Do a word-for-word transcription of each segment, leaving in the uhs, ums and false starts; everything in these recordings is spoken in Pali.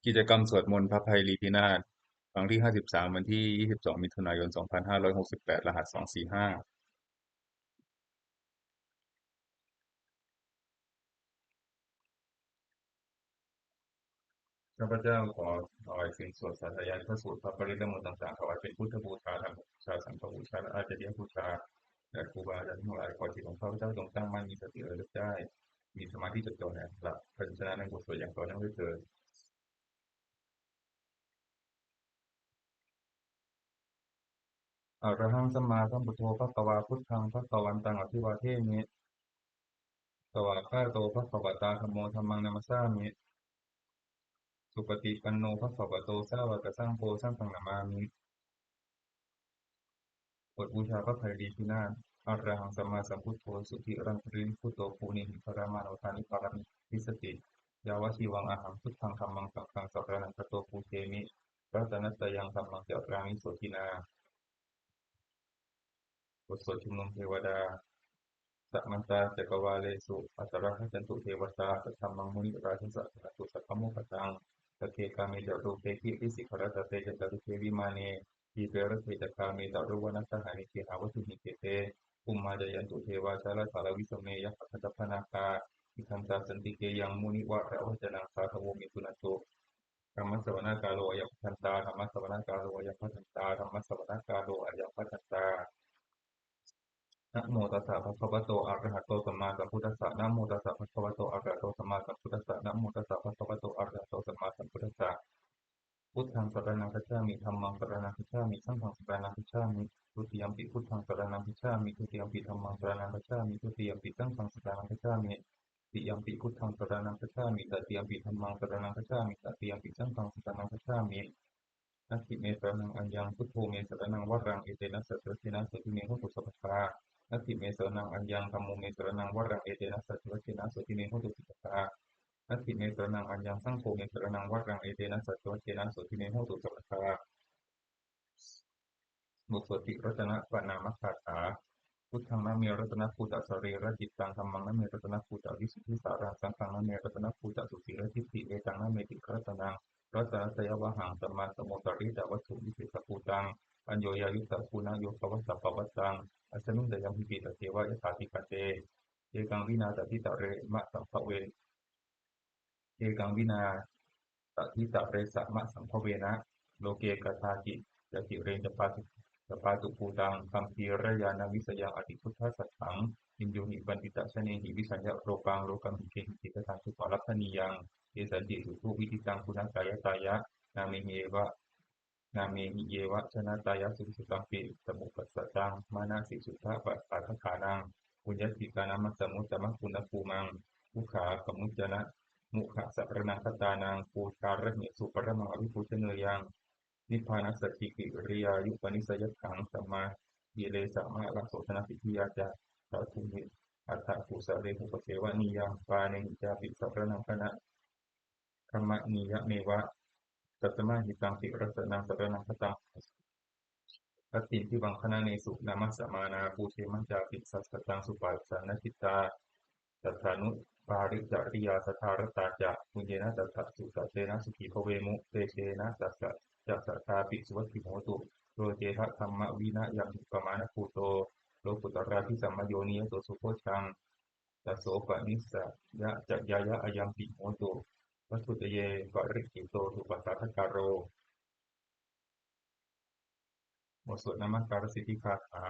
กิจกรรมสวดมนต์พระไพรีพินาศ ครั้งที่ ห้าสิบสาม วันที่ ยี่สิบสอง มิถุนายน สองพันห้าร้อยหกสิบแปด รหัส สองสี่ห้า ข้าพเจ้าขอถวายสิ่งสวดสาธยายพระสูตรพระปริตรและมนต์ต่างๆ ถวายเป็นพุทธบูชา ธรรมบูชา สังฆบูชา และอาจาริยบูชาแด่ครูบาอาจารย์ทั้งหลาย ขอจิตของข้าพเจ้าจงตั้งมั่น มีสติระลึกได้ มีสมาธิจดจ่อในอักขระพยัญชนะในบทสวดอย่างต่อเนื่องด้วยเทอญ Arahaṃ sammāsambuddho bhagavā, buddhaṃ bhagavantaṃ abhivādemi. Svākkhāto bhagavatā dhammo, dhammaṃ namassāmi. Supaṭipanno bhagavato sāvakasaṅgho, saṅghaṃ namāmi. บทบูชาพระไพรีพินาศ Arahaṃ sammāsambuddho sudhiraṃ parinibbuto, guṇehi varamaṇo daṇippallaṃ vijjati. Yāvajīvaṃ ahaṃ buddhaṃ dhammaṃ saṅghaṃ saraṇaṃ gato, pūjemi ratanattayaṃ, dhammaṃ carāmi sotthinā. บทสวดชุมนุมเทวดา Samantā cakkavāḷesu atrāgacchantu devatā, saddhammaṃ munirājassa suṇantu saggamokkhadaṃ. Sagge kāme ca rūpe girisikharataṭe cantalikkhe vimāne, dīpe raṭṭhe ca gāme taruvanagahane gehavatthumhi khette, bhummā cāyantu devā jalathalavisame yakkhagandhabbanāgā, tiṭṭhantā santike yaṃ munivaravacanaṃ sādhavo me suṇantu. Dhammassavanakālo ayambhadantā, dhammassavanakālo ayambhadantā, dhammassavanakālo ayambhadantā. Namo tassa bhagavato arahato sammāsambuddhassa. Namo tassa bhagavato arahato sammāsambuddhassa. Namo tassa bhagavato arahato sammāsambuddhassa. Buddhaṃ saraṇaṃ gacchāmi. Dhammaṃ saraṇaṃ gacchāmi. Saṅghaṃ saraṇaṃ gacchāmi. Dutiyampi buddhaṃ saraṇaṃ gacchāmi. Dutiyampi dhammaṃ saraṇaṃ gacchāmi. Dutiyampi saṅghaṃ saraṇaṃ gacchāmi. Tiyampi buddhaṃ saraṇaṃ gacchāmi. Tatiyampi dhammaṃ saraṇaṃ gacchāmi. Tatiyampi saṅghaṃ saraṇaṃ gacchāmi. Natthi me saraṇaṃ aññaṃ, buddho me saraṇaṃ varaṃ, etena saccavajjena sotthi me hotu sabbadā. Natthi me saraṇaṃ aññaṃ, dhammo me saraṇaṃ varaṃ, etena saccavajjena sotthi me hotu sabbadā. Natthi me saraṇaṃ aññaṃ, saṅgho me saraṇaṃ varaṃ, etena saccavajjena sotthi me hotu sabbadā. บทสวดติรัตนปณามคาถา Buddhaṃ name ratanabhūtasareeracittaṃ, dhammaṃ name ratanabhūtavisuddhisāraṃ, saṅghaṃ name ratanabhūtasusīladiṭṭhiṃ, etaṃ name tiratanaṃ ratanattayavhaṃ, sammā samuttariṃ ca vatthu visesabhūtaṃ, aññoññayuttaguṇayogavasappavattaṃ, asmiṃ ca yaṃ hīti tasseva yathābhikkhate. Ekaṃ vinā tathitare ma sambhave Ekaṃ vinā tathitare samasambhavena, loke kadāci ca ciraṃ tapātu bhūtaṃ, gambhīrañāṇavisayaṃ atibuddhasatthaṃ, bhiyyo hi paṇḍitajanehi, vijjāya rūpaṃ lokamijjeti, tattha sūpalabhanīyaṃ. Ye santi suddhuvijittaṃ guṇakāyatā, nāmehi yeva nāmehi yeva jānātā, yā suvijitampi samupajjhataṃ, manasi suddhapasādaṭṭhānaṃ, puññāni kānamatthamuttamaguṇābhūmaṃ, ugghapamuñcanamugghasaraṇagatānaṃ, pūjārahesu paramaṃ abhipūjaneyyaṃ, nibbānasacchikiriyāya upanissayakkaṃ, saddhammaviresamāraso, sanasītiyā ca sādhuhi, atha kusalehi upasevanīyaṃ, pāṇehi cāpi saraṇaṃ gaṇa gamanīyameva, tasmā hi taṃ tiratanaṃ saraṇaṃ gacchāmi. Atthi devaṃ bhaṇānesu namassamānā, pūjema cāpi satthataṃ supajanacittā, saddhānupāricariyā saddhārattā ca, puññena tattha susattena sukhī bhavemu, tejena saha ca sadā pi suvatthi hotu. Loke saddhammavinayaṃ pamāṇabhūto, lokuttaradhisamayoniyato subodhaṃ, tasopanissayañāya ayampi hotu. Vatthuttaye parikkhito supasādakāro. บทสวดนมัสการสิทธิคาถา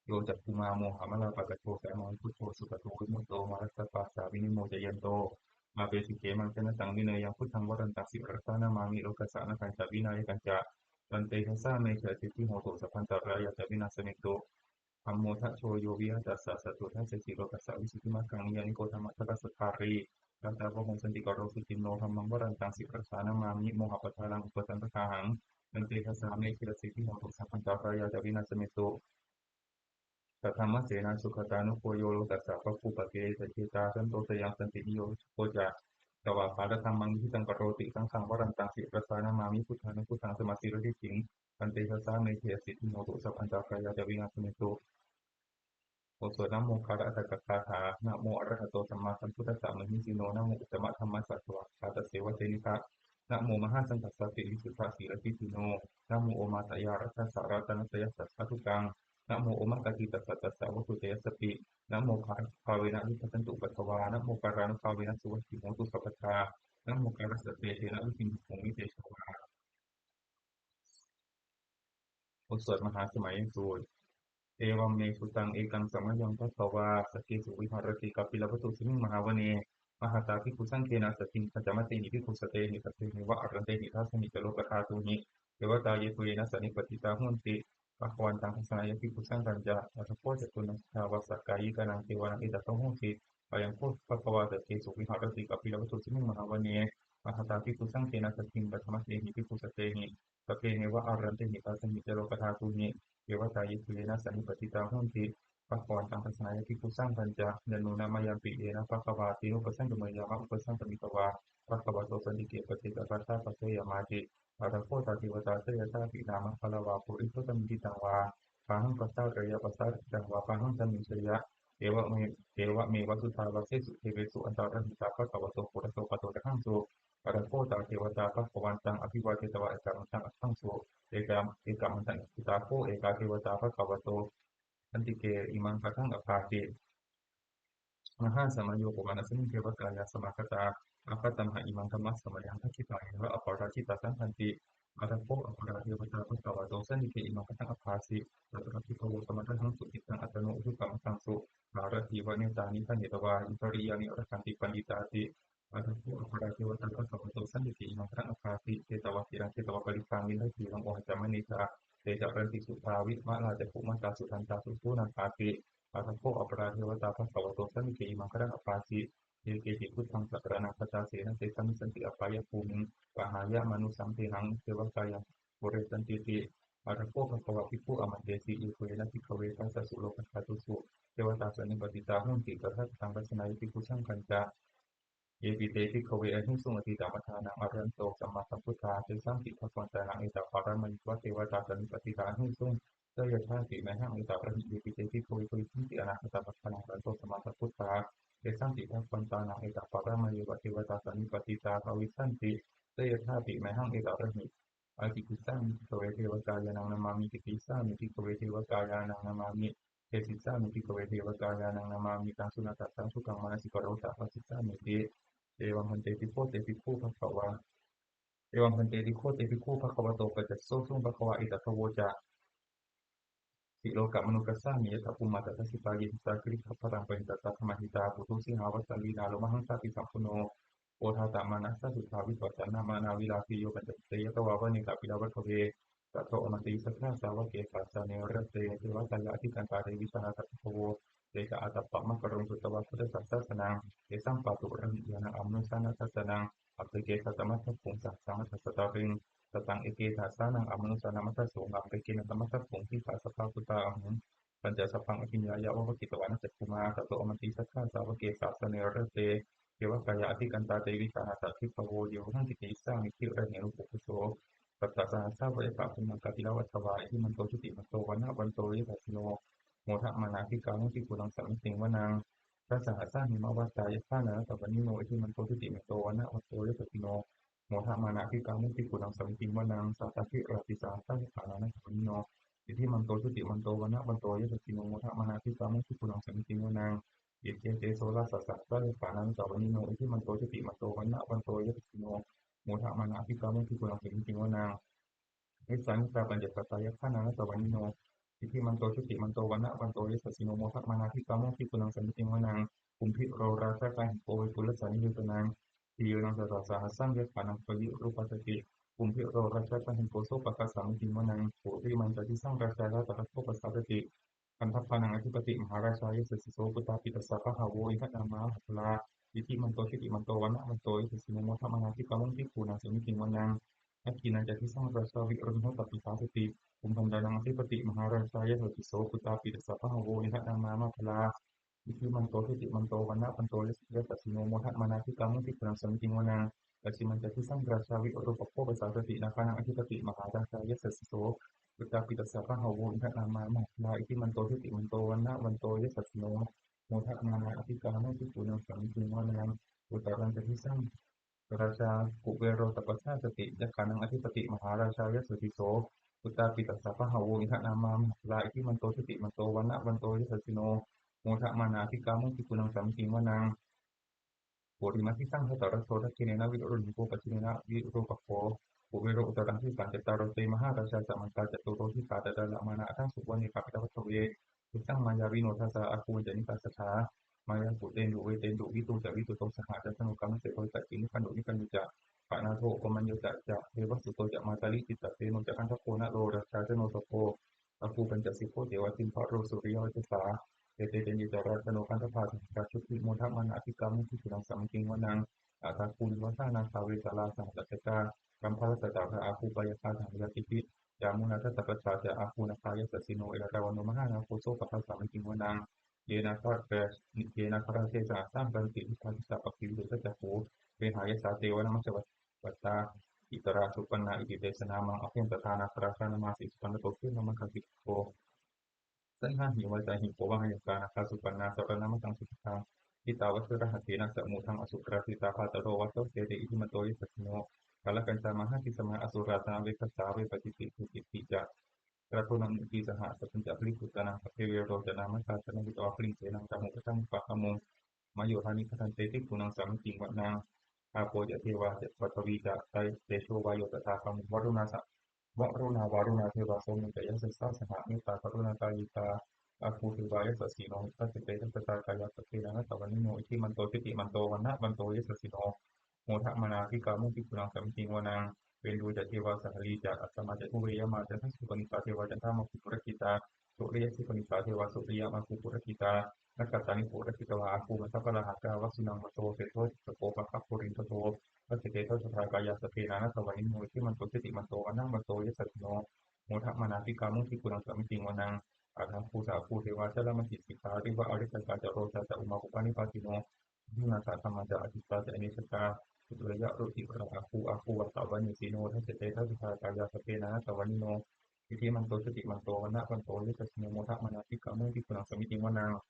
Yo cakkhumā mohamalāpakaṭṭho, sammāsambuddho sugato vimutto, mārassa pāsā vinimocayanto, pāpesi khemaṃ janataṃ vineyyaṃ, buddhaṃ varantaṃ sirasā namāmi, lokassa anatthaṃ ca vināyakañca. Tantejasā me jayasiddhi hotu, sabbantarāyā ca vināsamentu. Dhammo dhajo yo viya tassa, satthu dajjati lokassa visuddhimaggaṃ, niyyāniko dhammadharassa dhārī, vācābaulo santikaro suciṇṇo, dhammaṃ varantaṃ sirasā namāmi, mohappadālaṃ upasantadāhaṃ. Tantejasā me jayasiddhi hotu, sabbantarāyā ca vināsamentu. Saddhammasenā sugatānugo yo, lokassa pāpūpakilesajetā, santo sayaṃ santiniyojako ca, svākkhātadhammaṃ viditaṃ karoti, saṅghaṃ varantaṃ sirasā namāmi, buddhānubuddhaṃ samasīladiṭṭhiṃ. Tantejasā me jayasiddhi hotu, sabbantarāyā ca vināsamentu. บทสวดนะโมการะอัฏฐกถา Namo arahato sammāsambuddhassa mahesino, namo uttamadhammassa svākkhātasseva tenidha, Namo mahāsaṅghassāpi visuddhasīladiṭṭhino. Namo omātyāraddhassa ratanattayassa sādhukaṃ. Namo omakātītassa tassa vatthuttayassapi. Namo kārānubhāvena vigacchantu upaddavā. Namo kārānubhāvena suvatthi hotu sabbadā. Namokārassa tejena vidhimhi homi tejavā. บทสวดมหาสมัยสูตร Evaṃ me sutaṃ. Ekaṃ samayaṃ bhagavā sakkesu viharati kapilavatthusmiṃ mahāvane mahatā bhikkhusaṅghena saddhiṃ pañcamattehi bhikkhusatehi sabbeheva arantehi. Dasahi ca lokadhātūhi devatā yebhuyyena sannipatitā honti bhagavantaṃ dassanāya bhikkhusaṅghañca. Atha kho catunnaṃ suddhāvāsakāyikānaṃ devānaṃ etadahosi: Ayaṃ kho bhagavā sakkesu viharati kapilavatthusmiṃ mahāvane mahatā bhikkhusaṅghena saddhiṃ pañcamattehi bhikkhusatehi sabbeheva arantehi. Dasahi ca lokadhātūhi devatā yebhuyyena sannipatitā honti bhagavantaṃ dassanāya bhikkhusaṅghañca. Yannūna mayampi yena bhagavā tenupasaṅkameyyāma, upasaṅkamitvā bhagavato santike paccekagāthā bhāseyyāmāti. Atha kho tā devatā seyyathāpi nāma balavā puriso sammiñjitaṃ vā bāhaṃ pasāreyya, pasāritaṃ vā bāhaṃ sammiñjeyya, evame- evameva suddhāvāsesu devesu antarahitā bhagavato purato pāturahaṃsu. Atha kho tā devatā bhagavantaṃ abhivādetvā ekamantaṃ aṭṭhaṃsu. Eka- ekamantaṃ. Atha kho ekā devatā bhagavato santike imaṃ gāthaṃ abhāsi: Mahāsamayo pavanasmiṃ devakāyā samāgatā, āgatamha imaṃ dhammasamayaṃ dakkhitāyeva aparājitasaṅghanti. Atha kho aparā devatā bhagavato santike imaṃ gāthaṃ abhāsi: Tatra bhikkhavo samādahaṃsu cittaṃ attano ujukamakaṃsu, sārathīva nettāni gahetvā indriyāni rakkhanti paṇḍitāti. Atha kho aparā devatā bhagavato santike imaṃ gāthaṃ abhāsi: Chetvā khīlaṃ chetvā palighaṃ indakhīlaṃ ohaccamanejā, te caranti suddhā vimalā cakkhumatā sudantā susunāgāti. Atha kho aparā devatā bhagavato santike imaṃ gāthaṃ abhāsi: Ye keci buddhaṃ saraṇaṃ gatāse, na te gamissanti apāyabhūmiṃ, pahāya mānusaṃ dehaṃ devakāyaṃ pārisessantīti. Atha kho bhagavā bhikkhū āmantesi: Yebhuyyena bhikkhave dasasu lokadhātūsu devatā sannipatitā honti tathāgataṃ dassanāya bhikkhusaṅghañca. Yepi te bhikkhave ahesuṃ atītamaddhānaṃ arahanto sammāsambuddhā, tesampi bhagavantānaṃ etaparamāyeva devatā sannipatitā ahesuṃ, seyyathāpi mayhaṃ etarahi. Yepi te bhikkhave bhavissanti anāgatamaddhānaṃ arahanto sammāsambuddhā, tesampi bhagavantānaṃ etaparamāyeva devatā sannipatitā bhavissanti, seyyathāpi mayhaṃ etarahi. Ācikkhissāmi bhikkhave devakāyānaṃ nāmāni, kittayissāmi bhikkhave devakāyānaṃ nāmāni, desissāmi bhikkhave devakāyānaṃ nāmāni. Taṃ suṇātha sādhukaṃ manasikarotha bhāsissāmīti. Evaṃ bhanteti kho te bhikkhū bhagavā, evaṃ bhanteti kho te bhikkhū bhagavato paccassosuṃ. Bhagavā etadavoca: Silokamanukassāmi, yattha bhummā tadassitā, ye sitā girigabbharaṃ, pahitattā samāhitā. Puthū sīhāva sallīnā, lomahaṃsābhisambhuno, odātamanasā suddhā, vippasannamanāvilā, bhiyyo pañcasate ñatvā, vane kāpilavatthave. Tato āmantayi satthā, sāvake sāsane rate, devakāyā abhikkantā, te vijānātha bhikkhavo. Te ca ātappamakaruṃ, sutvā buddhassa sāsanaṃ, tesampāturahu ñāṇaṃ, amanussāna dassanaṃ. Appeke satamaddakkhuṃ, sahassaṃ atha sattariṃ, sataṃ eke sahassānaṃ, amanussānamaddasuṃ, appekena satamaddakkhuṃ, disā sabbā phuṭā ahuṃ, tañca sabbaṃ abhiññāya, vavakkhitvāna cakkhumā. Tato āmantayi satthā, sāvake sāsane rate, devakāyā abhikkantā, te vijānātha bhikkhavo. Ye vohaṃ kittayissāmi, girāhi anupubbaso. Sattasahassā va yakkhā, bhummā kāpilavatthavā, iddhimanto jutimanto, vaṇṇavanto yasassino, modamānā abhikkāmuṃ, bhikkhūnaṃ samitiṃ vanaṃ. Chasahassā hemavatā, yakkhā nānattavaṇṇino, iddhimanto jutimanto, vaṇṇavanto yasassino, modamānā abhikkāmuṃ, bhikkhūnaṃ samitiṃ vanaṃ. Sātāgirā tisahassā, yakkhā nānattavaṇṇino, iddhimanto jutimanto, vaṇṇavanto yasassino, modamānā abhikkāmuṃ, bhikkhūnaṃ samitiṃ vanaṃ. Iccete soḷasasahassā, yakkhā nānattavaṇṇino, iddhimanto jutimanto, vaṇṇavanto yasassino, modamānā abhikkāmuṃ, bhikkhūnaṃ samitiṃ vanaṃ. Vessāmittā pañcasatā, yakkhā nānattavaṇṇino, iddhimanto jutimanto, vaṇṇavanto yasassino, modamānā abhikkāmuṃ, bhikkhūnaṃ samitiṃ vanaṃ. Kumbhīro rājagahiko, vepullassa nivesanaṃ, bhiyyo naṃ satasahassaṃ, yakkhānaṃ payirupāsati, kumbhīro rājagahiko, sopāga samitiṃ vanaṃ. Purimañca disaṃ rājā, dhataraṭṭho pasāsati, gandhabbānaṃ ādhipati, mahārājā yasassi so. Puttāpi tassa bahavo, indanāmā mahabbalā, iddhimanto jutimanto, vaṇṇavanto yasassino, modamānā abhikkāmuṃ, bhikkhūnaṃ samitiṃ vanaṃ. Dakkhiṇañca disaṃ rājā, virūḷho tappasāsati, kumbhaṇḍānaṃ ādhipati, mahārājā yasassi so. Puttāpi tassa bahavo, indanāmā mahabbalā, iddhimanto jutimanto, vaṇṇavanto yasassino, modamānā abhikkāmuṃ, bhikkhūnaṃ samitiṃ vanaṃ. Pacchimañca disaṃ rājā, virūpakkho pasāsati, nāgānaṃ ādhipati, mahārājā yasassi so. Puttāpi tassa bahavo, indanāmā mahabbalā, iddhimanto jutimanto, vaṇṇavanto yasassino, modamānā abhikkāmuṃ, bhikkhūnaṃ samitiṃ vanaṃ. Uttarañca disaṃ rājā kuvero tappasāsati, yakkhānaṃ ādhipati mahārājā yasassi so. Puttāpi tassa bahavo indanāmā mahabbalā, iddhimanto jutimanto vaṇṇavanto yasassino, modamānā abhikkāmuṃ bhikkhūnaṃ samitiṃ vanaṃ. Purimaṃ disaṃ dhataraṭṭho, dakkhiṇena virūḷhako, pacchimena virūpakkho, kuvero uttaraṃ disaṃ. Cattāro te mahārājā samantā caturo disā, daddallamānā aṭṭhaṃsu vane kāpilavatthave. Disaṃ māyāvino dāsā āgū vañcanikā saṭhā, māyā kuṭeṇḍu veṭeṇḍu viṭū ca viṭuṭo saha, candano kāmaseṭṭho vipaccī nighaṇḍu nighaṇḍu ca, panādo opamañño ca devasūto ca mātali, cittaseno ca gandhabbo naḷo rājā janosabho, āgū pañcasikho ceva timbarū suriyavacchasā. Ete caññe ca rājāno gandhabbā saha rājubhi, modamānā abhikkāmuṃ bhikkhūnaṃ samitiṃ vanaṃ. Athāgū nivāsā nāgā vesālā sahatacchakā, kambalassatarā āgū pāyāgā saha ñātibhi, yāmunā dhataraṭṭhā ca āgū nāgā yasassino, erāvaṇo mahānāgo sopāga samitiṃ vanaṃ. Ye nāgarā ye nāgarāje sahasā haranti, dibbā dijā pakkhi visuddhacakkhū, vehāyasā te vanamajjhapattā, citrā supaṇṇā iti tesa nāmaṃ. Abhayantadā nāgarājānamāsi, supaṇṇato khemamakāsi buddho. Saṇhāhi vācāhi pavāhayikā, nāgā supaṇṇā saraṇamataṃ subuddhaṃ. Jitā vajirahatthena samuddaṃ asurā sitā, bhātaro vāsavassete iddhimanto yasassino. Kālakañjā mahābhismā asurā dānaveghasā, vepacitti sucitti ca rāhubalaṃ virochitānaṃ saha, satañca baliputtānaṃ sabbe verocanāmakā, sannayhitvā baliṃ senaṃ samuddaṃ asamāno. Māyuranibhadante bhikkhūnaṃ samitiṃ vanaṃ. Āpo ca devā paṭhavī ca tejo vāyo tadāgamuṃ, varuṇā sa- varuṇā vāruṇā devā somo ca yasasā saha, mettākaruṇākāyikā āgū devā yasassino. Dasete dasadhā kāyā sabbe nānattavaṇṇino, iddhimanto jutimanto vaṇṇavanto yasassino, modamānā abhikkāmuṃ bhikkhūnaṃ samitiṃ vanaṃ. Veṇḍū ca devā sahalī ca asamā ca duve yamā, candassūpanisā devā candamāgū purakkhitā, suriyassūpanisā devā suriyamāgū purakkhitā, nakkhattāni purakkhitvā āgū mandavalāhakā, vasūnaṃ vāsavo seṭṭho cittabhogā paṭhaviputto. Dasete dasadhā kāyā sabbe nānattavaṇṇino, iddhimanto jutimanto vaṇṇavanto yasassino, modamānā abhikkāmuṃ bhikkhūnaṃ samitiṃ vanaṃ. Athāgū sahabhū devā jalamaggisikhāriva, ariṭṭhakā ca rojā ca ummāpupphanibhāsino, aṅgūrasānadhammā ca addisā ca anejakā, udayyarucirā āgū āgū vāsavanesino. Dasete dasadhā kāyā sabbe nānattavaṇṇino, iddhimanto jutimanto vaṇṇavanto yasassino, modamānā abhikkāmuṃ bhikkhūnaṃ samitiṃ vanaṃ.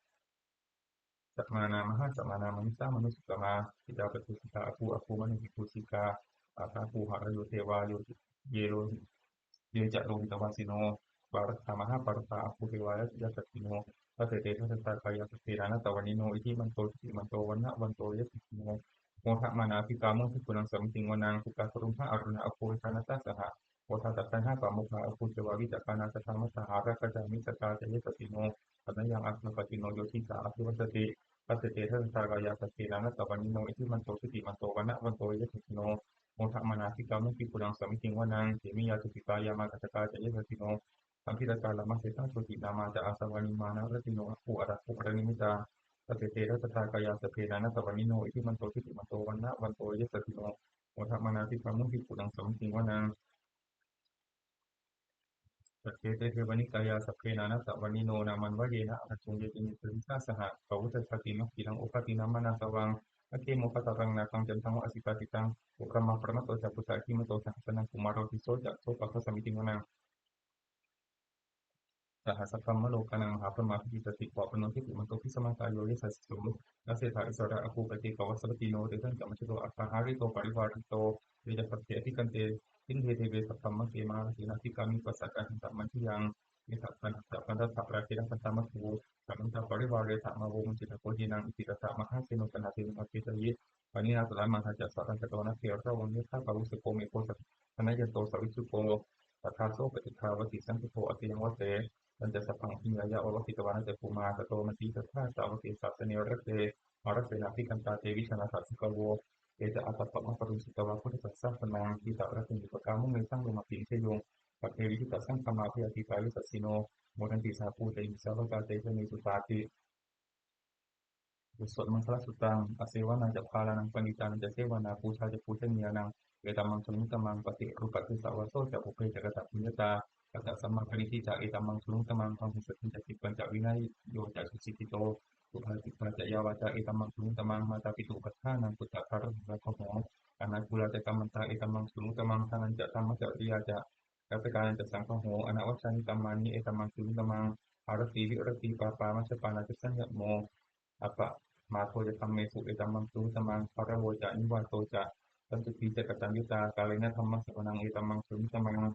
Samānā mahāsamānā mānusā mānusuttamā, khiḍḍāpadūsikā āgū āgū mānusipūsikā, athāgū harayo devā yo ye lo ye ca lohitavāsino, pāragā mahāpāragā āgū devā yasassino. Dasete dasadhā kāyā sabbe nānattavaṇṇino, iddhimanto jutimanto vaṇṇavanto yasassino, modamānā abhikkāmuṃ bhikkhūnaṃ samitiṃ vanaṃ. Duggā dummhā aruṇā āgū veghanasā saha, odātagayhā pāmokkhā āgū devā vicakkhaṇā, sadāmattā hāragajā missakā ca yasassino, thanayaṃ āgū pajjunno yo disā abhivassati. Dasete dasadhā kāyā sabbe nānattavaṇṇino, iddhimanto jutimanto vaṇṇavanto yasassino, modamānā abhikkāmuṃ bhikkhūnaṃ samitiṃ vanaṃ. Khemiyā tusitā yāmā kaṭṭhakā ca yasassino, gambhīrakā lāmaseṭṭhā jotināmā ca āsavā, nimmānaratino āgū athāgūparanimmitā. Dasete dasadhā kāyā sabbe nānattavaṇṇino, iddhimanto jutimanto vaṇṇavanto yasassino, modamānā abhikkāmuṃ bhikkhūnaṃ samitiṃ vanaṃ. Saṭṭhete devanikāyā sabbe nānattavaṇṇino, nāmanvayena āgañchuṃ ye caññe sadisā saha. Bāhuṃ sahassamabhinimmitasāvudhantaṃ, sumukhāripuṃ aṅgumālaṃ iva saraṃ, aggimoghataraṃ nāgaṃ candaṃva asitātitaṃ. Subrahmā paramatto ca puttā iddhimato saha, sanaṅkumāro tisso ca sopāga samitiṃ vanaṃ. Sahassabrahmalokānaṃ mahābrahmābhitiṭṭhati, upapanno jutimanto bhismākāyo yasassi so. Dasettha issarā āgū paccekavasavattino, tesañca majjhato āgā hārito parivārito. Ye ca sabbe abhikkante sinde deve sabrahmake, mārasenā abhikkāmi passa kaṇhassa mandiyaṃ. Etha gaṇhatha bandhatha rāgena bandhamatthu, samantā parivāretha mā vo muñcittha koci naṃ. Iti tattha mahāseno kaṇhasenaṃ apesayi, pāṇinā talamāhacca saraṃ katvāna bheravaṃ. Yathā pāvussako megho thanayanto savijjuko, tadā so paccudāvatti saṅkuddho asayaṃvase. Tañca sabbaṃ abhiññāya vavakkhitvāna cakkhumā, tato āmantayi satthā sāvake sāsane rate. Mārasenā abhikkantā te vijānātha bhikkhavo. Te ca ātappamakaruṃ sutvā buddhassa sāsanaṃ, dhītaratehi pakkāmuṃ nesaṃ lomampi iñjayuṃ. Sagge vijitasaṅgāmā bhayātītā yasassino, modanti saha bhūtehi sāvakā te janesutāti. บทสวดมังคลสุตตัง Asevanā ca bālānaṃ paṇḍitānañca sevanā, pūjā ca pūjanīyānaṃ etammaṅgalamuttamaṃ. Paṭirūpadesavāso ca pubbe ca katapuññatā, attasammāpaṇidhi ca etammaṅgalamuttamaṃ. Bāhuṃ saddhiṃ ca sippañca vinayo ca susikkhito, subhāsitā ca yā vācā etammaṅgalamuttamaṃ. Mātāpituupaṭṭhānaṃ puttadārassa saṅgaho, anākulā ca kammantā etammaṅgalamuttamaṃ. Dānañca dhammacariyā ca ñātakānañca saṅgaho, anavajjāni kammāni etammaṅgalamuttamaṃ. Āratī viratī pāpā majjapānā ca saññamo, appamādo ca dhammesu etammaṅgalamuttamaṃ. Gāravo ca nivāto ca santuṭṭhī ca kataññutā, kālena dhammassavanaṃ, etammaṃ brūtha muttamaṃ.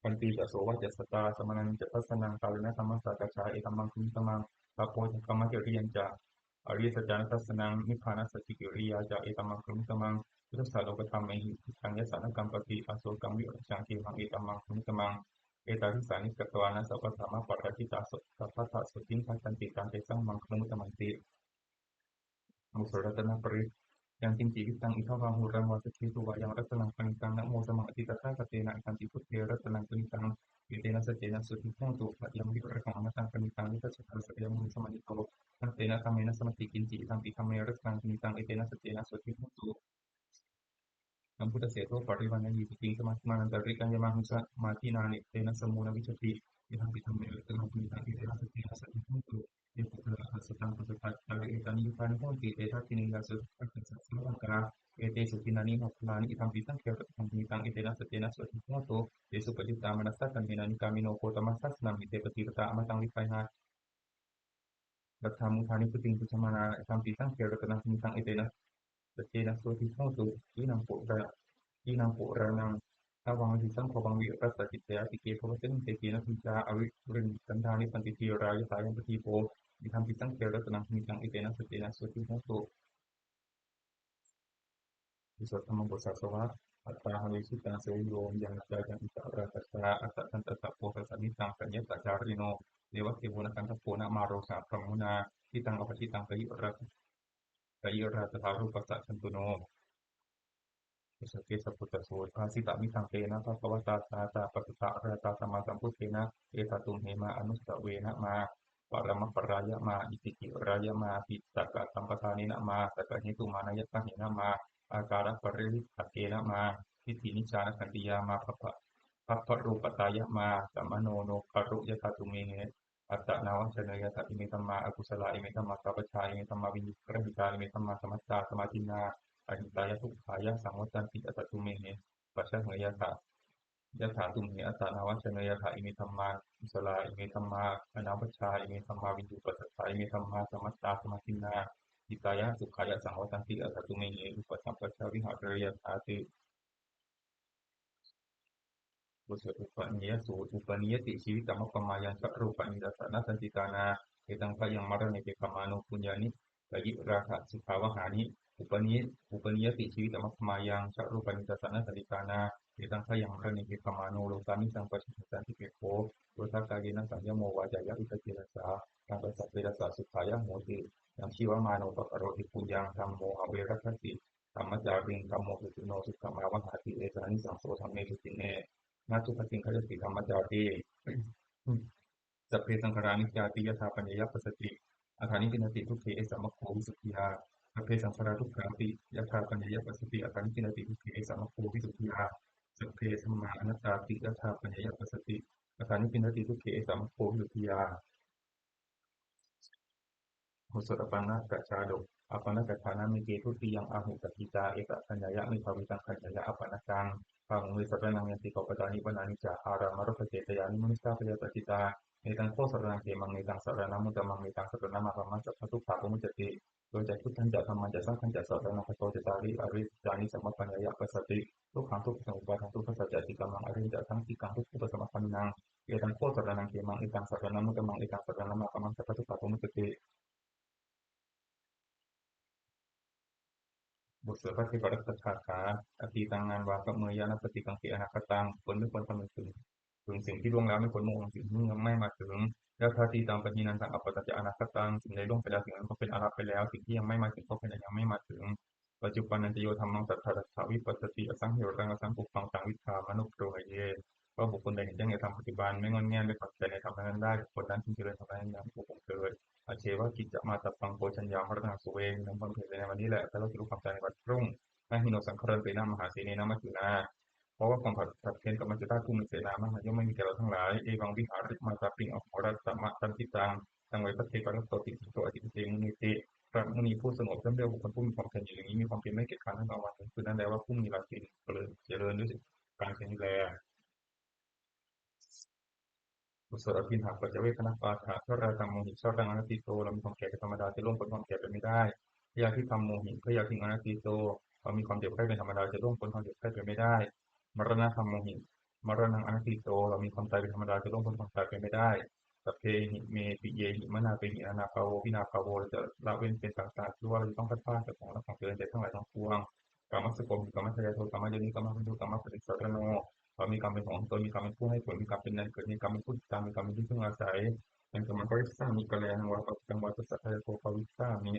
Khantī ca sovacassatā, samaṇānañca dassanaṃ, kālena dhammasākacchā, etammaṃ brūtha muttamaṃ. Tapo ca brahmacariyañca, ariyasaccāna dassanaṃ, nibbānasacchikiriyā ca, etammaṃ brūtha muttamaṃ. Phuṭṭhassa lokadhammehi, cittaṃ yassa na kampati, asokaṃ virajaṃ khemaṃ, etammaṃ brūtha muttamaṃ. Etādisāni katvāna, sabbatthamaparājitā, sabbattha sotthiṃ gacchanti, taṃ tesaṃ maṅgalamuttamanti. บทสวดรัตนปริตร Yaṅkiñci vittaṃ idha vā huraṃ vā, saggesu vā yaṃ ratanaṃ paṇītaṃ, na no samaṃ atthi tathāgatena, idampi buddhe ratanaṃ paṇītaṃ, etena saccena sotthī hotu. Khayaṃ virāgaṃ amataṃ paṇītaṃ, yadajjhagā sakyamunī samāhito, na tena dhammena samatthi kiñci, idampi dhamme ratanaṃ paṇītaṃ, etena saccena sotthī hotu. Sambuddhaseṭṭho parivaṇṇayī, suciṃ samatimānantarikaññamāhu, samādhimānena tena samo na vijjati, idampi dhamme ratanaṃ paṇītaṃ, etena saccena sotthī hotu. Ye puggalā aṭṭha sataṃ pasatthā, cattāri etāni yugāni honti, te dakkhiṇeyyā sugatassa sāvakā, etesu dinnāni mahapphalāni, idampi saṅghe ratanaṃ paṇītaṃ, etena saccena sotthī hotu. Ye suppayuttā manasā daḷhena, nikkāmino gotamasāsanamhi, te patiṭṭhitā amataṃ vigayha, laddhā mudhā nibbutiṃ bhuñjamānā, idampi saṅghe ratanaṃ paṇītaṃ, etena saccena sotthī hotu. Khīṇaṃ purā, khīṇaṃ purāṇaṃ navaṃ navaṃ visaṃ bhavaṃ, virattacittāyatike bhavasmiṃ, te khīṇabījā aviruḷhichandā, nibbanti dhīrā yathāyampadīpo, idampi saṅghe ratanaṃ paṇītaṃ, etena saccena sotthī hotu. บทสวดธรรมบทสาสวะ Atthāhaṃ visuddhasuriyo, yaṃ nācāyaṃ itarā sattā, asaddhaṃ tassa bodhasāmittaṃ, pahitattacārino, devasūto nāgandhabbo, na māro saha brahmunā, jitaṃ apajitaṃ, bhayarā-, bhayarāgadā rūpassa jantūno. บทสวดเกสสะปุตตสูตร Bhāsitamidaṃ tena bhagavatā, sāvakā passadā aradhattā, sammāsambuddhena, etha tumhe mā anussavena, mā paramaparāya, mā iticirāya, mā vitakkasambhadānena, mā sakkahetumānāyatadānena, mā ākāraparivittakena, mā diṭṭhinijjhānakkhantiyā, mā bhabbarūpatāya, mā samāno no garuyathā. Tumhe attanāvajaneyyātha, ime dhammā akusalā, ime dhammā pāpajā, ime dhammā viññūhirahitā, ime dhammā samantā samādinnā ahitāya dukkhāya saṃvattanti. Atha tumhe paccaveyyātha, yathā tumhe attanāvajaneyyātha, ime dhammā kusalā, ime dhammā anāvajjā, ime dhammā viññūhīpasaṭṭhā, ime dhammā samantā samādinnā hitāya dukkhāya saṃvattanti. Atha tumhe upasampajja vihareyyāthāti. บทสวดอุปเนยสูตร Upanīyati jīvitamappamāyaṃ, ca rūpañca dassanasañcittānā, etaṃ bhayaṃ maraṇe pekkhamāno, bhuñjāni bhayirāgasukhāvahāni. Upanī-, upanīyati jīvitamappamāyaṃ, ca rūpañca dassanasañcittānā, etaṃ bhayaṃ maraṇe pekkhamāno, lokāmisaṃ paṭicchassanti bhikkhavo, yodha kāyena saṃyamo, vācāya uda cetasā, taṃ tassa cetasā sukhāya hoti. Yaṃ jīvamāno pakaroti puññaṃ, dhammo averagacchi dhammacāriṃ, dhammo suciṇṇo sukhamāvahāti, esānisaṃso dhamme suciṇṇe, na duggatiṃ gacchati dhammacārī. Sabbe saṅkhārā aniccāti, yadā paññāya passati, athānibbindati dukkhe, esa maggo visuddhiyā. Sabbe saṅkhārā dukkhāti, yadā paññāya passati, athānibbindati dukkhe, esa maggo visuddhiyā. Sabbe dhammā anattāti, yadā paññāya passati, athānibbindati dukkhe, esa maggo visuddhiyā. บทสวดอปัณณกชาดก Apaṇṇakaṭṭhānameke dutiyaṃ āhu, sakkicca etapaññāya, ānubhāvitaṃ paññāya apaṇṇakaṃ. Bahūni saraṇaṃ yanti, kaṃpadāni vanāni ca, ārāmarukkhacetyāni, manussā bhayapajitā. Netaṃ kho saraṇaṃ khemaṃ, netaṃ saraṇamuttamaṃ, netaṃ saraṇamāgamaṃ, sabbadukkhā pamuccati. Yo cātutthañca dhammañca saṅghañca saraṇaṃ gato, cattāri ariyasaccāni sammappaññāya passati, dukkhaṃ dukkhasamuppādaṃ dukkhassa ca atikkamaṃ, ariyañca saṅgikaṃ dukkhapasamaggamanaṃ. Etaṃ kho saraṇaṃ khemaṃ, etaṃ saraṇamuttamaṃ, etaṃ saraṇamāgamaṃ, sabbadukkhā pamuccati. บทสวดพระเทพรัตนคาถา Atītaṃ nānvāgameyya, nappaṭikaṅkhe anāgataṃ. คนไม่ควรคำนึงถึง ถึงสิ่งที่ล่วงแล้ว ไม่ควรมัวหวังสิ่งที่ยังไม่มาถึง Yadatītaṃ pahīnantaṃ, appattañca anāgataṃ. สิ่งใดล่วงไปแล้ว สิ่งนั้นก็เป็นอาลัยไปแล้ว สิ่งที่ยังไม่มาถึงก็เป็นอันยังไม่มาถึง Paccuppannañca yo dhammaṃ, tattha tattha vipassati, asaṃhiraṃ asaṅkuppaṃ, taṃ viddhā manubrūhaye. เพราะบุคคลใดเห็นแจ้งในธรรมปัจจุบัน ไม่ง่อนแง่น ไม่คลอนแคลนในธรรมนั้นๆ ได้ บุคคลนั้นพึงเจริญธรรมนั้นอย่างไม่คลอนแคลน Ajjeva kiccamātappaṃ, ko jaññā maraṇaṃ suve. มีความเพียรในวันนี้แหละ จะรอดจากความตายในวันพรุ่ง Na hi no saṅgarantena, mahāsenena maccunā. เพราะว่าความผัดเพี้ยนกับมัจจุราชผู้มีเสนามากนั้น ย่อมไม่มีแก่เราทั้งหลาย Evaṃvihārimātāpiṃ, ahorattamatanditaṃ. ดังไว้พระเทพรัตน์โตติสัตโต atisaññe muneti. พระมุนีผู้สงบย่อมเรียกบุคคลผู้มีความเพียรอยู่อย่างนี้ มีความเพียรไม่เกียจคร้านทั้งกลางวันทั้งคืนนั้นแล้วว่า ผู้มีราตรีหนึ่งเจริญ เจริญด้วยการเพียรนี้แล บทสวดอภิณหปัจจเวกขณปาฐะ Jarāyadhaṃ mohi, jaraṃ anatīto. เรามีความแก่เป็นธรรมดา จะล่วงพ้นความแก่ไปไม่ได้ Byādhidhaṃ mohi, byādhiṃ anatīto. เรามีความเจ็บไข้เป็นธรรมดา จะล่วงพ้นความเจ็บไข้ไปไม่ได้ maraṇadhammo hi maraṇaṃ anatīto เรามีความตายเป็นธรรมดา จะล่วงพ้นความตายไปไม่ได้ sabbehi me piyehi manāpehi anābhāvo vinābhāvo เราจะละเว้นเป็นต่างๆ ชื่อว่าเราจะต้องพลัดพรากจากของรักของเจริญใจทั้งหลายทั้งปวง kammassakomhi kammadāyādo kammayoni kammabandhu kammapaṭisaraṇo เรามีกรรมเป็นของตน มีกรรมเป็นผู้ให้ผล มีกรรมเป็นแดนเกิด มีกรรมเป็นผู้ติดตาม มีกรรมเป็นที่พึ่งอาศัย ยังkammaṃ karissāmi kalyāṇaṃ vā pāpakaṃ vā tassa dāyako bhavissāmi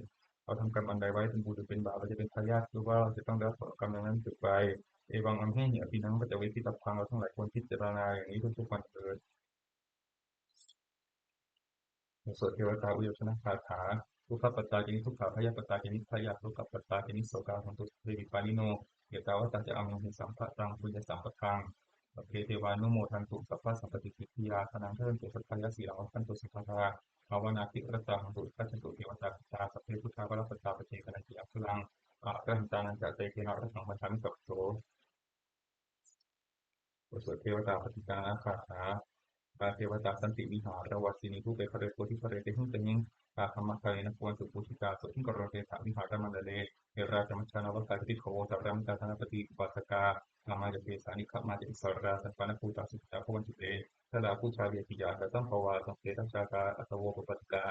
เราทำกรรมอันใดไว้เป็นบุญหรือเป็นบาป เราจะเป็นทายาทหรือว่าเราจะต้องได้รับผลของกรรมนั้นๆสืบไป evaṃ amhehi abhinaṃ paccavekkhitabbā เราทั้งหลายควรพิจารณาอย่างนี้ทุกๆวันเถิด บทสวดเทวตาอุยโยชนคาถา dukkhappattā ca niddukkhā bhayappattā ca nibbhayā sokappattā ca nissokā hontu sabbepi pāṇino. Ettāvatā ca amhehi sambhataṃ puññasampadaṃ sabbe devānumodantu sabbasampattisiddhiyā. Dānaṃ dadantu saddhāya sīlaṃ rakkhantu sabbadā bhāvanābhiratā hontu gacchantu devatāgatā. Sabbe buddhā balappattā paccekānañca yaṃ balaṃ arahantānañca tejena rakkhaṃ bandhāmi sabbaso. บทสวดเทวตาปฏิทานคาถา Yā devatā santi vihāravāsinī thūpe ghare bodhighare tahiṃ tahiṃ, tā dhammadānena bhavantu pūjitā sotthiṃ karontedha vihāramaṇḍale. Therā ca majjhā navakā ca bhikkhavo sārāmikā dānapatī upāsakā, gāmā ca desā nigamā ca issarā sappāṇabhūtā sukhitā bhavantu te. Jalābujā vesiyā aṇḍasambhavā saṃsedajātā athavopapātikā,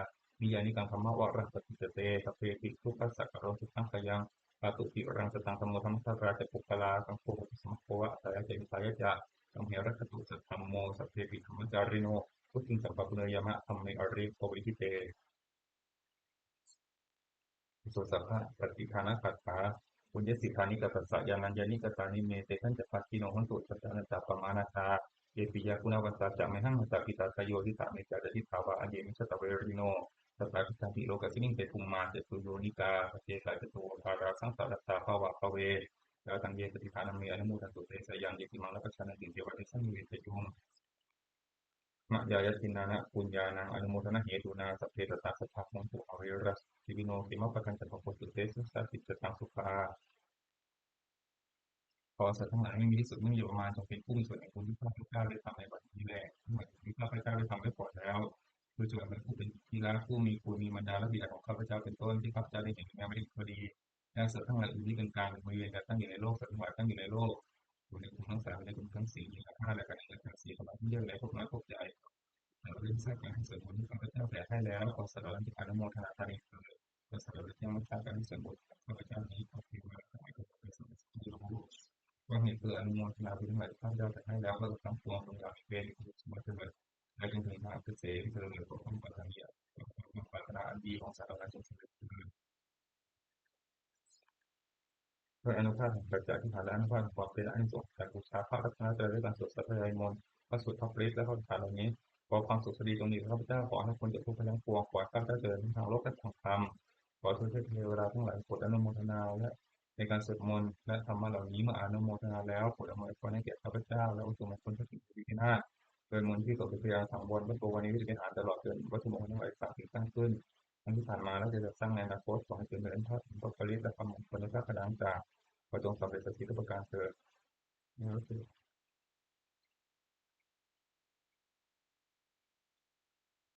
niyyānikaṃ dhammavaraṃ paṭicca te sabbepi dukkhassa karontu saṅkhayaṃ. Pāturahu dhīraṃ sataṃ dhammo dhammaddharā ca puggalā, saṅgho hotu samaggo va atthāya ca hitāya ca. Amhe rakkhatu saddhammo sabbepi dhammacārino, vuḍḍhiṃ sampāpuṇeyyāma dhamme ariyappavedite. บทสวดสัพพปฏิทานคาถา Puññassidāni katassa yānaññāni katāni me, tesañca bhāgino hontu sattānañca pamāṇatā. Ye piyā guṇavantā ca mayhaṃ mātā pitā dāyodhī ca me jātiyāthā vā anyeme jātavairinō, sattā atthāpi lokasmiṃ te bhummā ca suyyonikā, paccekā ca tuvoṭārā saṃsarattā bhāvaṃ bhave. Yāsaṃ ye pattidānaṃ me anumodantu te sayaṃ, ye cimaṃ na pajānanti ceva tesaṃ vivecajuṃ. Mayā yatthiṇāna puññānaṃ anumodanahetuna sabbe sattā sabbā hontu averā sukhino. Khemappadañca bhavantu te sukhañca sotthī ca taṃ sukhā. ขอสัตว์ทั้งหลายไม่มีที่สุดไม่มีประมาณ จงเป็นผู้มีส่วนแห่งบุญที่ข้าพเจ้าได้ทำในบัดนี้แล ทั้งหลายที่ข้าพเจ้าได้ทำไว้ก่อนแล้ว โดยเฉพาะพระผู้เป็นที่รัก ผู้มีคุณ มีมารดาและบิดาของข้าพเจ้าเป็นต้น ที่ข้าพเจ้าได้เห็นในแม่มะลิก็ดี และสัตว์ทั้งหลายอื่นที่เป็นกลาง มีเวรกรรมตั้งอยู่ในโลก สัตว์ทั้งหลายตั้งอยู่ในโลก อยู่ในกลุ่มทั้งสาม ในกลุ่มทั้งสี่ มีอาฆาตและกันและกันเสีย กำลังเยื่อใยพบน้อยพบใหญ่ เราได้สร้างการให้ส่วนบุญที่ข้าพเจ้าแผ่ให้แล้ว ขอสัตว์เหล่านั้นจงอนุโมทนาทานเองเถิด ขอสัตว์เหล่านั้นจงรักษาการให้ส่วนบุญของข้าพเจ้านี้ ขอเทวดาทั้งหลายจงเป็นสักขีพยาน ว่าเห็นเธออนุโมทนาบุญทั้งหลายที่ข้าพเจ้าแผ่ให้แล้ว ก็ทั้งปวงจงอย่ามีเวรมีภัยเถิด และจงถึงทางอันเกษมเถิด ขอความปรารถนา ขอความปรารถนาอันดีของสัตว์เหล่านั้นจงสำเร็จเถิด ด้วยอานุภาพแห่งสัจจะอธิษฐานและอานุภาพแห่งความเพียร อานิสงส์แห่งการบูชาพระรัตนตรัยด้วยการสวดสาธยายมนต์ พระสูตร พระปริตร และพระคาถาเหล่านี้ ขอความสุขสวัสดีจงมีแก่ข้าพเจ้า ขอให้พ้นจากทุกข์ภัยทั้งปวง ขอให้ข้าพเจ้าเจริญทั้งทางโลกและทางธรรม ขอเทวดาทั้งหลายโปรดอนุโมทนาและในการสวดมนต์และธรรมะเหล่านี้ เมื่ออนุโมทนาแล้วโปรดอำนวยพรให้แก่ข้าพเจ้า และวัตถุมงคลพระสิทธิวินาศ โดยมนต์ที่สวดเป็นพยาสังวร พระโกวานีวิหาร ตลอดจนวัตถุมงคลทั้งหลายสามสิ่งสร้างขึ้น ทั้งที่ผ่านมาและจะจัดสร้างในอนาคต ขอให้เจริญด้วยพระปริตรและความมงคลในพระคาถาต่างๆ ขอจงสำเร็จสักทีทุกประการเถิด แล้วเถิด